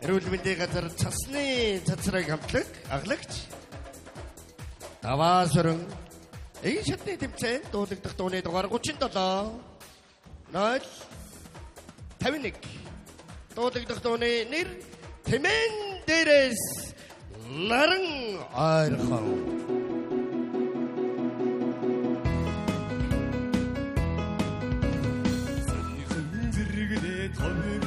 Эрүүл мэндийн газар цасны цацраг хамтлаг ахлагч Даваа сөрөн энэ шатны тэмцээнд дуулагдах дууны дугаар 37 0 51 дуулагдах дууны нэр Тэмэн дээрээс наран ойрхон. Саяхан зэрэгдээ томмын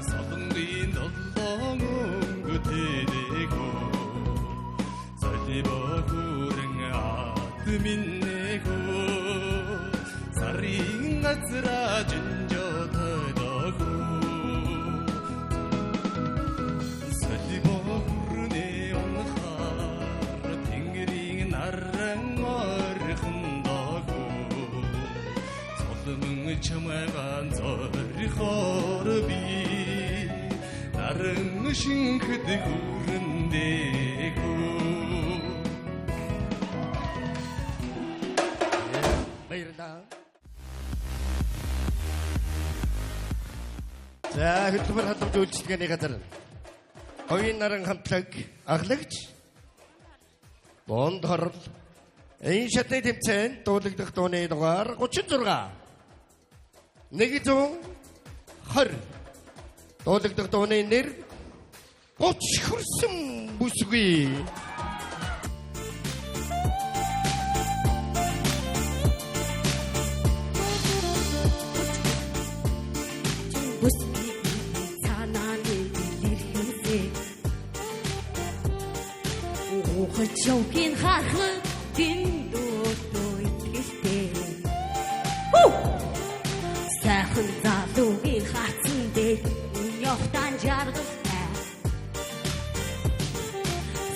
солонгийн долоон өнгөтэйгөө солибо хүрэн ат миннэхөө сарын газраа жинжо тойдохөө солибо хүрнээ унахаар тэнгэрийн наран ойрхон дохөө Соломон чамайгаан зорихоор би наран шинхэд хүрэндэхүү. Баярлалаа. За, хөдөлмөр халамж үйлчилгээний газар Говийн наран хамтлаг ахлагч Бонд хорл энэ шатны тэмцээнд дуулагдах дууны дугаар 36 120 дуулагдах дууны нэр 30 хөрсөн бүсгүй. Бүсгүй цанааны дэлгэрхэнсээ Ухаж явхийн хархан дэндөөдөө итгэлтэй. Сайхан залуугийн хаацсан дээр явтан жаргалтай.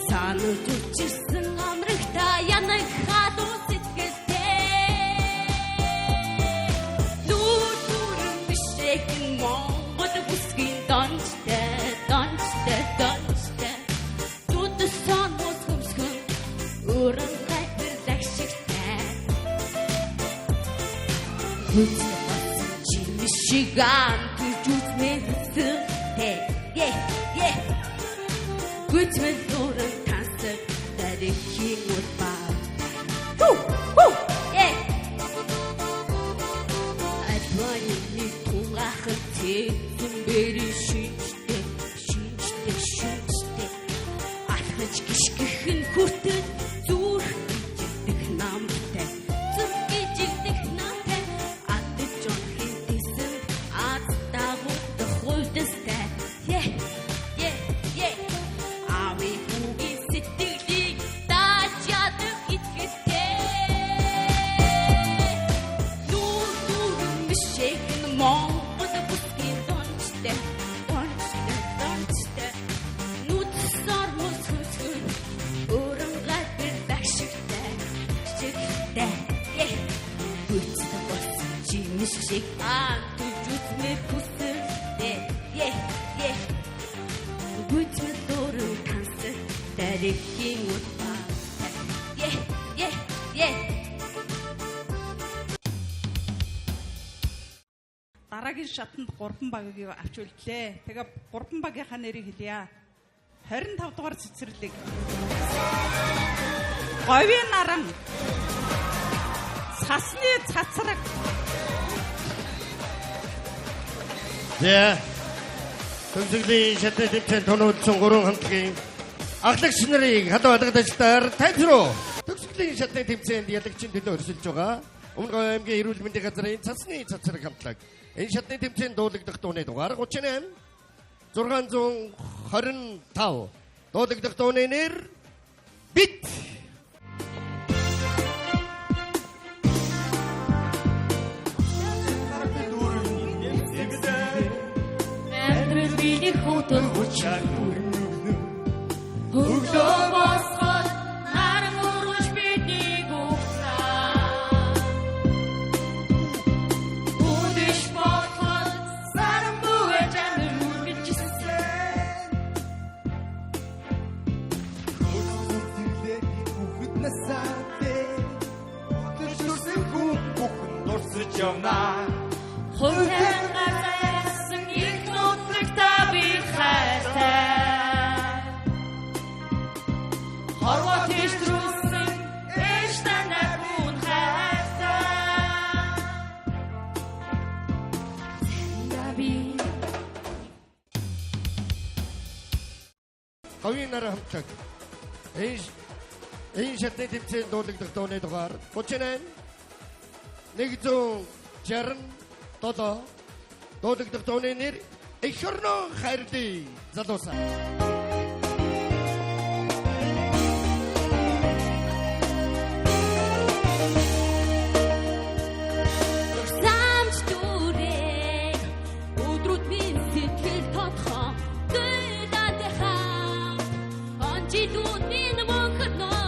Санаж үчирсэн амрагтай янаг халуун сэтгэлтэй. Нүүр дүрэн бишээхэн Монгол бүсгийн донжтой, донжтой, донжтой. Зүдсэн мус хөмсгөн Гүйцэл болсон чимээ шиг амтж үзмээр хүсэлтэй. Yeah, yeah. Гүйцэл дуран тансаг дарихийн улбаа. Хүү, хүү, yeah. Альваны тунгахын цэцэн бэрийн шинжтэй, шинжтэй, шинжтэй. Алхаж гიშгэх нь хүртэл зүрх гижигдэх намтай. Зүрх гижигдэх намтай. Адаж онохын тэсэнд аз дагуудах уйдастай. Yeah, yeah, yeah. Аавын хүүгийн сэтгэлийг дааж ядах итгэлтэй. Нүүр дүүрэн бишэх нь Монгол бүсгийн донжтой, донжтой, донжтой. Нүд сормуус хөсгөн өрөн газар багшигтай, шигтэй. Yeah. Гүйцэл болсон чимээ шиг амтж үзмээр хүсэлтэй. Yeah, yeah. Гүйцэл дөрөв тансаг дарихийн улбаатай. Yeah, yeah, yeah. Дараагийн шатанд 3 багийг авч үлдлээ. Тэгээ 3 багийнхаа нэрийг хэлье. 25 дугаар цэцэрлэг. Говийн наран. Цасны цацраг. За. Төгсгөлийн шатны тэмцээн тоногдсон 3 хамтлагийн ахлагч нарыг халуун алгадагчдаар тайлбаруу. Төгсгөлийн шатны тэмцээнд ялагчийн төлөө өрсөлдөж байгаа Өмнө Говь аймгийн эрүүл мэндийн газрын цасны цацраг хамтлаг. Энэ шатны тэмцээнд дуулагдах дууны дугаар 38 625. Дуулагдах дууны нэр Бит. Амьдрал миний хөтөл хучаар хүрнэ. Өглөө босгоод наран өргөж биднийг угтаа. Үдэш ботход саран бүвэж амьдрал үргэлжилсэн. Хүүхэд насаатэй өдөр хүн бүхэн дурсаж явна. Хувьтай газарсан их нутагта би хайртай. Хорвоо тийшрүүлсэн ээж танай хүн хайртай. Заримдаа би Говийн наран хамтлаг. Энэ шатны тэмцээнд дуулагдах дууны дугаар 38 167 дуулагдах дууны нэр Эх орноо хайрлаа залуусаа. Самч дүрэг өдрүүд минь сэтгэл тодхон дүйдтэй хамт он жилүүд минь мөнхөрнөө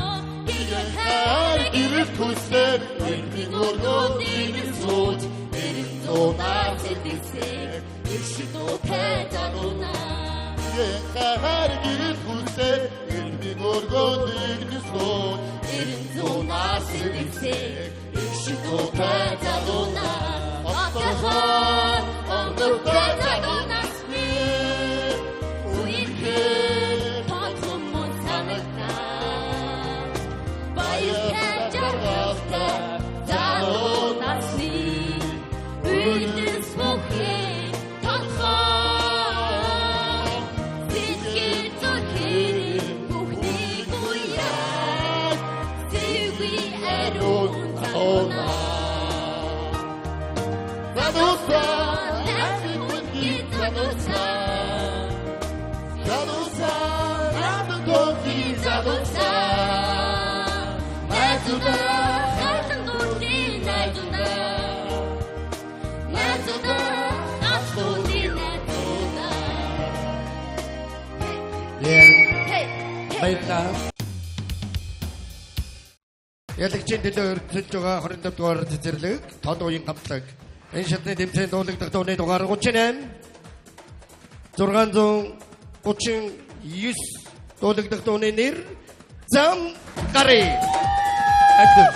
гэгэр хайр Гэрэл хүсээр эрдийн өргөөдийг сууж эрен зунаар сэтгэлсэг их шиг дуутай залуунаа. Хайр гэрэл хүсээр эрдийн өргөөдийг сууж Эрен зунаар сэтгэлсэг их шиг дуутай залуунаа. Отохоо ондортой залуунаас би үерхээ тодхон мөн санагдаа. Баяртай жаргалтай залуунаас би үерхээс бүхээ тодхон сэтгэл зүрхээ бүхнийг уяа зэвгүй ариун залуунаа. Залуусаа Залуусаа залуусаа надан тохи залуусаа найзуудаа хайрхан дурын найзуудаа найзуудаа галзуудын найзуудаа. Yeah. Hey, Баярлалаа. Ялагчийн төлөө өрсөлдөж байгаа 25 дугаар цэцэрлэг тод уян хамтлаг. Энэ шатны тэмцээнд дуулагдах дууны дугаар 38 639 дуулагдах дууны нэр Зам гарын. Амьд.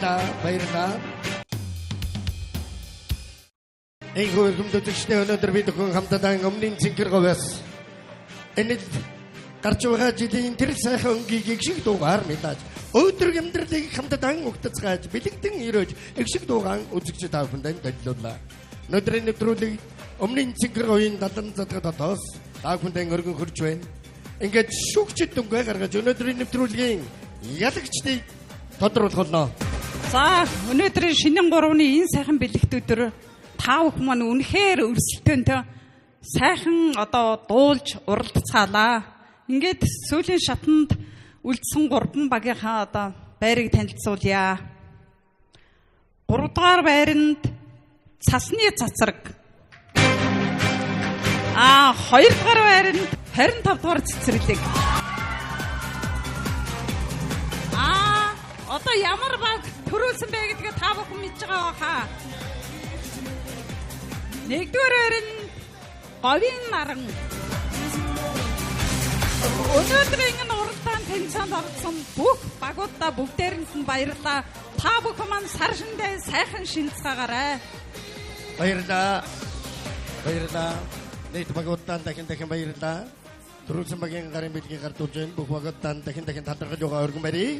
Баярлалаа. Баярлалаа. Энэхүү эрхэм үзэгчдээ, өнөөдөр бид бүхэн хамтдаа өмнөний цэнхэр говьос энэ л гарч байгаа жилийн тэр сайхан өнгийг эгшиг дуугаар мэлаж, өдөр амьдралыг хамтдаа угтацгааж, бэлэгдэн өрөөж, эгшиг дуугаан үзэгч та бүхэнд танилцууллаа. Өнөөдрийн нэвтрүүлэг өмнөний цэнхэр говийн далан задгад хотоос та бүхэнд өргөн хөрж байна. Ингээд шүүгчид дүнгээ гаргаж өнөөдрийн нэвтрүүлгийн ялагчдыг тодруулах болно. За, өнөөдрийн шинэн гурвны энэ сайхан бэлэгт өдөр та бүхэн маань үнэхээр өрсөлдөөнтэй сайхан одоо дуулж уралдацгаалаа. Ингээд сүүлийн шатанд үлдсэн гурван багийнхаа одоо байрыг танилцуулъя. 3 дугаар байранд цасны цацраг. 2 дугаар байранд 25 дугаар цэцэрлэг. Одоо ямар баг төрүүлсэн бэ гэдгээ та бүхэн мэдж байгаа хаа. 1-р байранд говийн наран. Өнөөдрийн энэ уралдаан тэмцээнд оролцсон бүх багуудаа бүгдээрэнд нь баярлалаа. Та бүхэн маань сар шиндээ сайхан шинэлцгаагаарай. Баярлалаа. Баярлалаа. Нийт багуудаа дахин дахин баярлалаа. Төрүүлсэн багийн гарын бэлгийг гардуулж байна. Бүх багуудаа дахин дахин талархаж байгаа өргөн барья.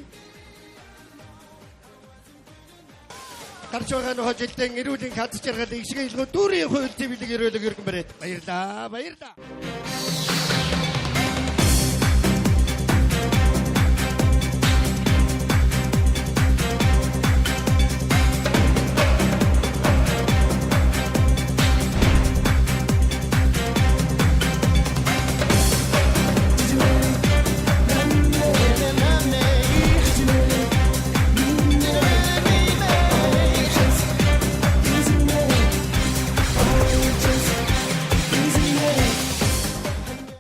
Гарч байгаа нөхө жилдэн эрүүлийн хад жаргалыг шиг илгүү дүүрийн хуйлтын бэлэг өрөөлөг өргөн бариад. Баярлалаа. Баярлалаа.